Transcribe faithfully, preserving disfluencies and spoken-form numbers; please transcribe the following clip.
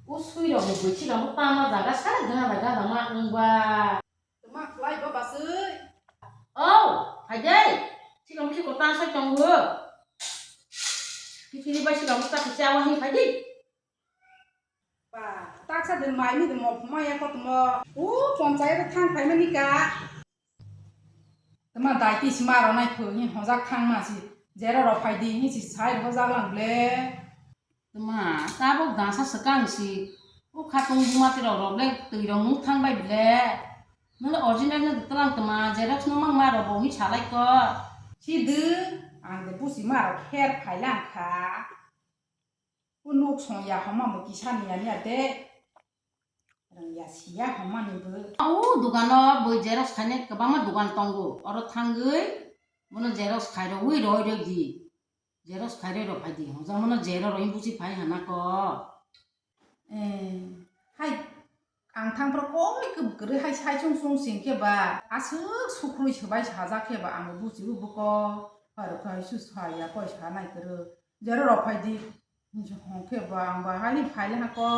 O sui rok ni bwsi rok tama jaga sara gana bai gana ma wngba. Tama khlai bo basui. O, phaidai. Sikam ki kota sa tongo. Kichiri bai sikam ta kicha wa hi phaidai. Ba, taksa din mai ni din mo phuma ya ko tumo. U ponchayat thang phai mani ka. Tama dai ti sima ro nai phu ni hojak thang ma si. Jero ro phai di ni si sai ro hojak lang ble. Tama, tabok dangsa swkang si. O khatung buma ti rok rok le twi rok nuk thang bai ble. Nang le original no tlang tama, xerox no mang ma rok bo hi salai ko. Si de, ang de pusi ma rok kher phai lang kha. O nuk song ya homa mo kisa ni ya ni ya de. Rang ya si ya homa ni bo. O dogano bo xerox khainai kwbangma dogan tongo. Oro thangwi bono xerox khai rogwi roi roi di. Xerox khai roi rok phai di. Hojak mano xerox roi busi phai hana ko. Eh, hai, ang thang pro koi kwbwk kwrwi hai sai chung chung sing khe ba, aswk sukrui swbai sajak khe ba, ang busi bo buko. Hai rok khai su sa ya koi sa nai kwrwi. Xerox rok phai di. Hong khe ba, ang ba hai ni phai le ha ko.